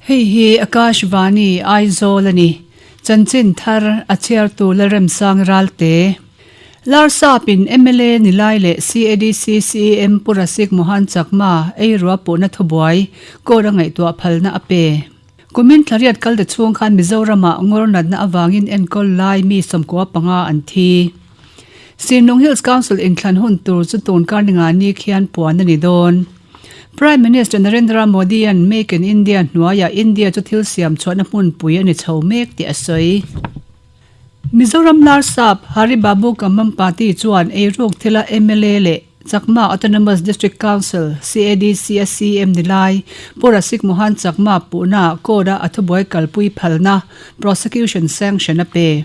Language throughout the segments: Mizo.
Hei hi Akashvani Aizawl a ni. Chanchin thar a chhiartu Lalremsang Ralte. Larsap in mla Nilai leh CADC CEM Pu Rasik Mohan Chakma eirua puhna thubuai court a ngaihtuah phalna a pe. Kumin thlariat kal te chhung khan Mizoramah ngawr natna avangin enkawl lai mi 15 an thi. Sinlung Hills Council inthlan hun tur chu tun kar ninga ni khian puan a ni dawn. Prime Minister Narendra Modi-a'n Make in India hnuaiah India chu thil siam chhuahna hmunpui a ni chho mek tih a sawi. Mizoram Larsap Hari Babu Kambhampati chuan eiruk thila mla leh Chakma Autonomous District Council, CADC, a CM ni lai Pu Rasik Mohan Chakma puhna court-a a thubuai kalpui phalna, prosecution sanction, a pe.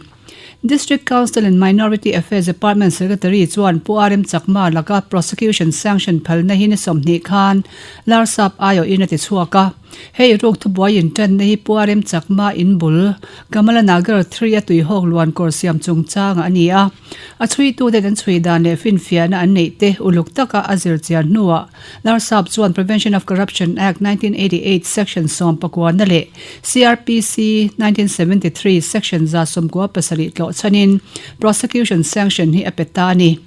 District Council and Minority Affairs Department Secretary chuan Pu RM Chakma laka prosecution sanction phalna hi ni 20 khan Larsap aiawhin a ti chhuak a. Hei ruk thubuai inṭanna hi Pu RM Chakma in bul Kamala Nagar 3 a tuihawk luan kawr siam chungchangah a ni a. A chhuituten an chhui dan leh finfiahna an neih te uluk taka a zir chian hnuah Larsap chuan Prevention of Corruption Act 1988 Section 19 leh CrPC 1973 Section 97 tlawh chhanin Prosecution Sanction hi a pe ta a ni.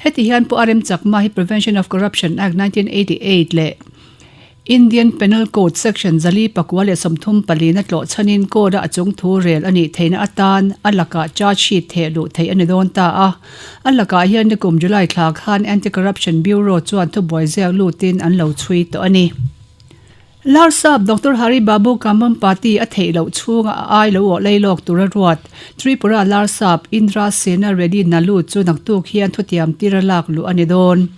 Heti hian Pu RM Chakma hi Prevention of Corruption Act 1988 leh Indian Penal Code Section 434 tlawh chhanin court-a a chung thu rel a nih theihna atan a lakah charge sheet theh luh theih a ni dawn ta a. A lakah hian nikum July thla khan Anti-Corruption Bureau chuan thubuai ziak lutin an lo chhui tawh a ni. Larsap Doctor Hari Babu Kambhampati a theih loh chhunga a ai lo awh lei lawk tura ruat Tripura Larsap Indra Sena Reddy Nalu chu naktuk hian thutiam tira lak luh a ni dawn.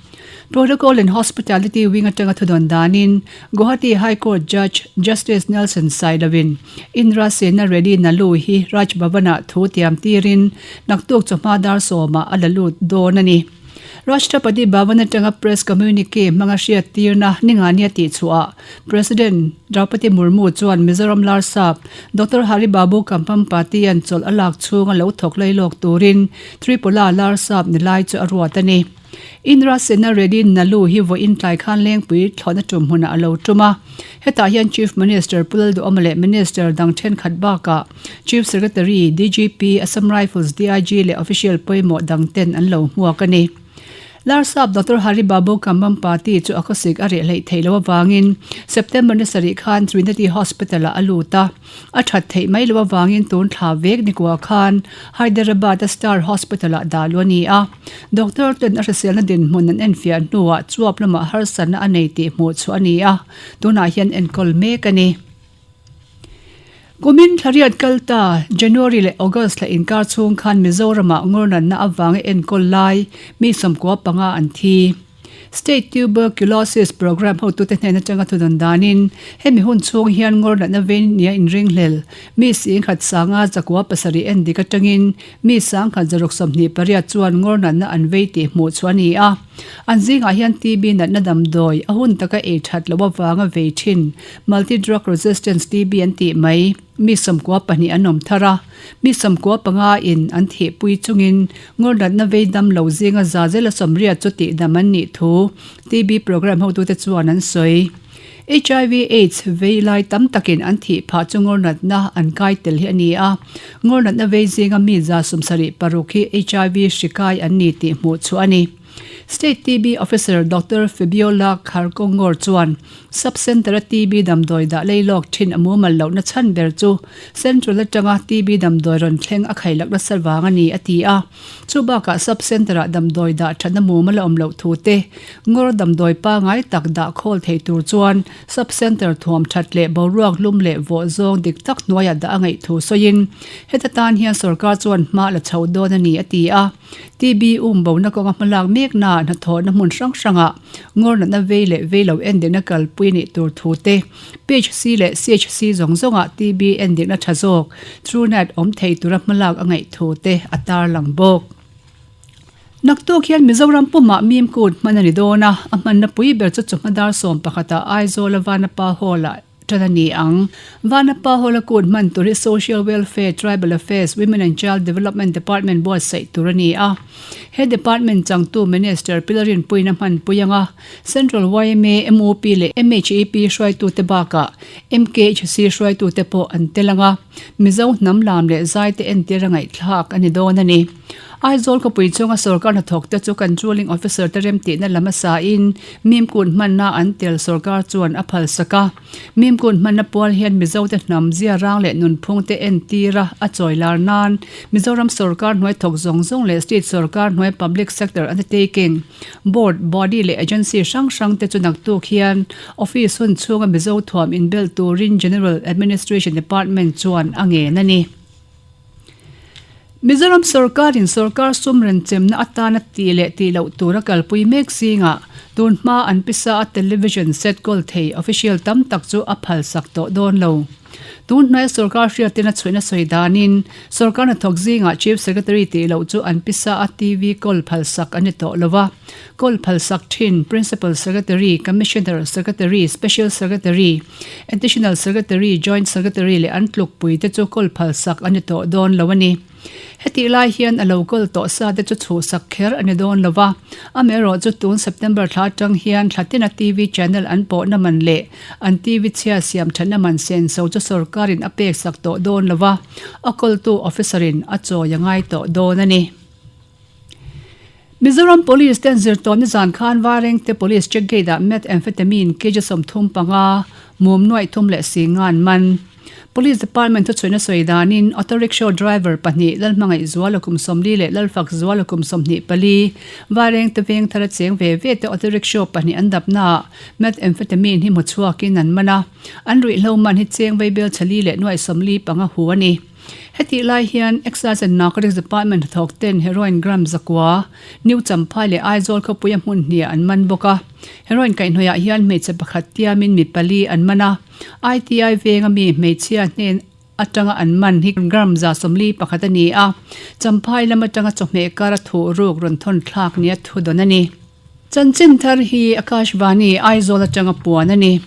Protocol and Hospitality Wing atanga thudawn danin Guwahati High Court Judge Justice Nelson Sailovin Indra Sena Reddy Nalu hi Raj Bhavan-ah thu tiam tirin naktuk chawhma dar sawmah a la lut dawn a ni. Rashtrapati Bhavan atanga Press Communique hmanga hriat tirna ningania tihchhuah President Draupadi Murmu chuan Mizoram Larsap Doctor Hari Babu Kambhampati-a'n chawlh a lak chhunga lo thawk lailawk turin Tripura Larsap nilai chu a ruat a ni. Indra Sena Reddy Nalu hi vawiin tlai khan Lengpui thlawhna tum hmunah a lo tum a. Hetah hian Chief Minister Pu Lalduhawma leh Minister dang thenkhat bakah Chief Secretary, DGP, Assam Rifles DIG leh official pawimawh dang ten an lo hmuak a ni. Larsap Doctor Hari Babu Kambhampati chu a khawsik a reh hleih theih loh avangin September ni sarih khan Trinity Hospital-ah a lut a. A that theih mai loh avangin tun thla vek nikua khan Hyderabad-a Star Hospital-ah dah luh a ni a. Doctor ten a hriselna dinhmun an enfiah hnuah chuap lamah harsatna a nei tih hmuh chhuah a ni a, tunah hian enkawl mek a ni. Kumin thlariat kal ta January leh August thla inkar chhung khan Mizoramah ngawrnatna avanga enkawl lai mi 95 an thi. State Tuberculosis Programme hotute hnen atanga thudawn danin hemi hun chhung hian ngawr natna vei nia inringhlel mi singkhat sanga zakua pasarih en dik atangin mi sangkhat zaruk 28 chuan ngawr natna an vei tih hmuh chu a ni a. An zingah hian TB natna damdawi a hun taka ei that loh avanga vei thin Multi Drug Resistance TB an tih mai mi 92 an awm thar a, mi 95 in an thihpui chungin Ngawr natna vei dam lo zinga za zela sawmriat chu tihdam an nih thu TB programme hotute chuan an sawi. Hiv Aids vei lai tam takin an thih phah chu ngawr natna an kai tel hi a ni a. Ngawr natna vei zinga mi 76 hi hiv hri kai an ni tih hmuh chhuah a ni. State TB Officer Doctor Febiola Kharkongor chuan Sub Centre-a TB damdawi dah lei lawk thin a mumal lohna chhan ber chu Central atanga TB damdawi rawn thleng a khailak nasa vang a ni a ti a. Chu bakah Sub Centre-ah damdawi dah thatna mumal a awm loh thu te, ngawr damdawi pangai tak dah khawl thei tur chuan Sub Centre thuam that leh boruak hlum leh vawh zawng dik tak hnuaiah dah a ngaih thu sawiin heta tan hian sorkar chuan hma la chho dawn a ni a ti a. TB um bona kawnga hmalak mekna hnathawhna hmun hrang hrangah ngawr natna vei leh vei lo endikna kalpui a nih tur thu te, PHC leh CHC zawng zawngah TB endikna tha zawk Truenat awm thei tura hmalak a ngaih thu te a tarlang bawk. Naktuk hian Mizoram pumah mim kut hman a ni dawn a, a hmanna pui ber chu chawhma dar sawm pakhatah Aizawl-a Vanapa Hall-ah. ṭan a ni ang. Vanapa Hall-a kut hman tur hi Social Welfare, Tribal Affairs, Women and Child Development Department buatsaih tur a ni a. He department changtu Minister Pilarin puiin a hmanpui ang a, Central yma, mup leh MHEP hruaitute bakah MKHC hruaitute pawh an tel ang a, Mizo hnam lam leh zaite entir a ngaihthlak a ni dawn a ni. Aizawl khawpui chunga sorkar hnathawkte chu Controlling Officer te remtihna lam a sain Mimkun hmanna an tel sorkar chuan a phalsak a. Mimkun hmanna pual hian Mizote hnam zia rang leh nunphungte entira a chawi lar nan Mizoram sorkar hnuai thawk zawng zawng leh state sorkar hnuai public sector undertaking, board, body leh agency hrang hrang te chu naktuk hian office hun chhunga Mizo thuam inbel turin General Administration Department chuan a ngen a ni. Mizoram sorkarin sorkar sum renchemna atana tih leh tih loh tura kalpui mek zingah tun hma an pisa a television set kawl thei official tam tak chu a phalsak tawh dawn lo. Tun hnuaia sorkar hriatin a chhuihna sawi danin sorkar hnathawk zingah Chief Secretary tih loh chu an pisa a TV kawl phalsak a ni tawh lo va. Kawl phalsak thin Principal Secretary, Commissioner, Secretary, Special Secretary, Additional Secretary, Joint Secretary leh an tlukpui te chu kawl phalsak a ni tawh dawn lo a ni. Hetih lai hian a lo kawl tawh sa te chu chhuhsak kher a ni dawn lo va, amaherawh chu tun September thla atang hian thla tina TV channel an pawhna man leh an TV chhia siam thatna man senso chu sorkarin a peksak tawh dawn lo va, a kawltu officer-in a chawi a ngai tawh dawn a ni. Mizoram Police ten zirtawpna zan khan Varengte Police Check Gate-ah Methamphetamine kg 35, mum nuaih thum leh si nga an man. Police Department thuchhuihna sawi danin Auto Rickshaw driver pahnih Lalhmangaih Zuala kum 40 leh Lalfak Zuala kum 24, Varengte veng thara cheng ve ve te Auto Rickshaw pahnih an dapnaah Methamphetamine hi hmu chhuakin an man a, an ruihhlo man hi cheng vaibel chali leh nuaih 45 hu a ni. Hetih lai hian Excise and Narcotics Department hnathawk ten heroin gram zakua, New Champhai leh Aizawl khawpuia hmun hniah an man bawk a. Heroin kaihhnawihah hian hmeichhe pakhat tiamin mi pali an man a. ITI venga mi hmeichhia hnen atanga an man hi gram 41 a ni a. Champhai lam atanga chawhmeh kara thuh ruk rawn thawn thlak nia thudawn a ni. Chanchin thar hi Akashvani, Aizawl atanga puan a ni.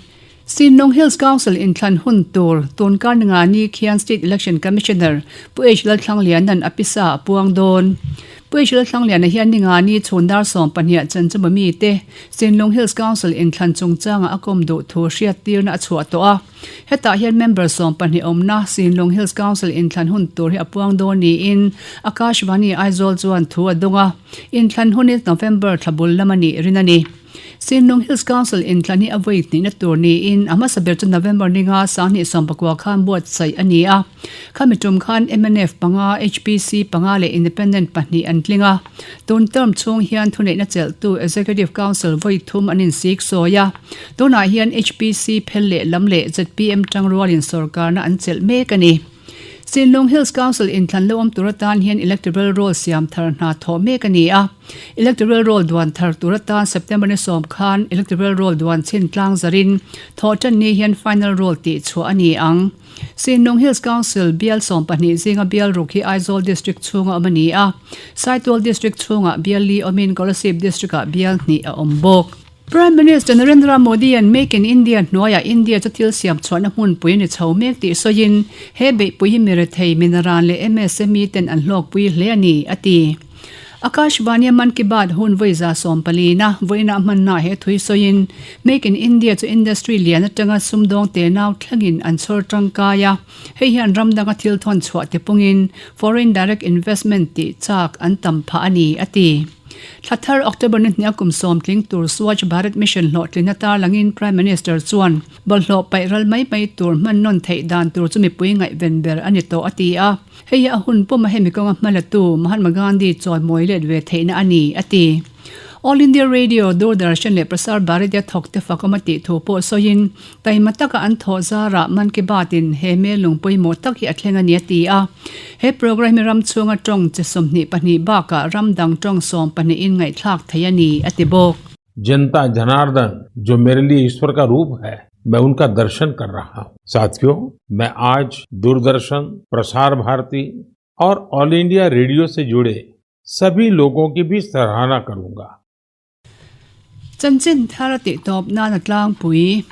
Sinlung Hills Council inthlan hun tur tun kar ninga ni khian State Election Commissioner Pu H Lalthlangliana'n a pisa a puang dawn. Pu H Lalthlangliana hian ninga ni chhun dar sawmpahniah chanchuma mite Sinlung Hills Council inthlan chungchanga a kawm duh thu hriattirna a chhuah tawh a. Hetah hian member 12 awmna Sinlung Hills Council inthlan hun tur hi a puang dawn niin Akashvani Aizawl chuan thu a dawng a. Inthlan hun hi November thla bul lam a nih rin a ni. Sinlung Hills Council inthlan hi a vawi hnihna tur niin a hmasa ber chu November ninga 2019 khan buatsaih a ni a. Khami tum khan mnf panga, HPC panga leh Independent pahnih an tling a. Tun term chhung hian thuneihna chelhtu Executive Council vawi thum an insik sawi a. Tunah hian HPC phel leh lam leh zpm tangrualin sorkarna an chelh mek a ni. Sinlung Hills Council inthlan lo awm tur atan hian Electoral Roll siam thar hna thawh mek a ni a. Electoral Roll duan thar tur atan September ni sawm khan Electoral Roll duan chhin tlang zarin thawh tan ni hian Final Roll tih chhuah a ni ang. Sinlung Hills Council bial 12 zinga bial ruk hi Aizawl District chhunga awm a ni a. Saitual District chhungah bial li awmin Kolasib District-ah bial hnih a awm bawk. Prime Minister Narendra Modi-a'n Make in India hnuaiah India chu thil siam chhuahna hmunpui a ni chho mek tih sawiin, he beihpui hi mi rethei, minaran leh MSME ten an hlawkpui hle a ni, a ti. Akashvani-a Mann Ki Baat hun vawi 14 na vawiinah hmannaah he thui sawiin, Make in India chu industry lian atanga sumdawng tenau thlengin an chhawr tangkai a, hei hian ram danga thil thawn chhuah tipungin foreign direct investment tih chak an tam phah a ni, a ti. Thla thar October ni hniah kum sawm tling tur Swachh Bharat Mission hlawhtlinna tarlangin Prime Minister chuan bawlhhlawh paih ral mai mai tur hman nawn theih dan tur chu mipui ngaihven ber a ni tawh a ti a. Hei hi a hun puma hemi kawnga hmalatu Mahatma Gandhi chawimawi let ve theihna a ni, a ti. All India Radio, Doordarshan leh Prasar Bharati a thawkte fakawm a tih thu pawh sawiin Taima taka an thawh zarah Mann Ki Baat in he hmel lung pawimawh tak hi a thleng a ni a ti a. He programme hi ram chhunga tawng chi 22 bakah ram dang tawng 14 in ngaihthlak theih a ni a ti bawk. जनता जनार्दन जो मेरे लिए ईश्वर का रूप है, मैं उनका दर्शन कर रहा हूं। साथियों, मैं आज दूरदर्शन, प्रसार भारती और all India radio से जुड़े सभी लोगों की भी सराहना करूंगा। Chanchin thar a tih tawp nan a tlangpui.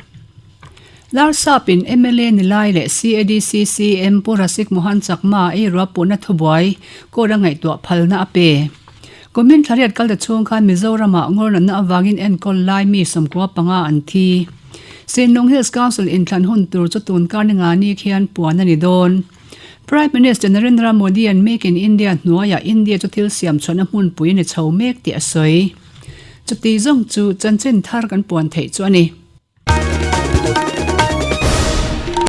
Larsap-in mla ni lai leh CADC CM Pu Rasik Mohan Chakma ei ruahpuhna thubuai court a ngaihtuah phalna a pe. Kumin thlariat kalta chhung khan Mizoramah ngawrnatna avangin enkawl lai mi 95 an thi. Sinlung Hills Council inthlan hun tur chu tun kar ni nga ni khian puan a ni dawn. Prime Minister Narendra Modi-a'n Make in India hnuaiah India chu thil siam chhuahna hmunpui a ni chho mek tih a sawi. Chuti zawng chu chanchin thar kan puan theih chu a ni.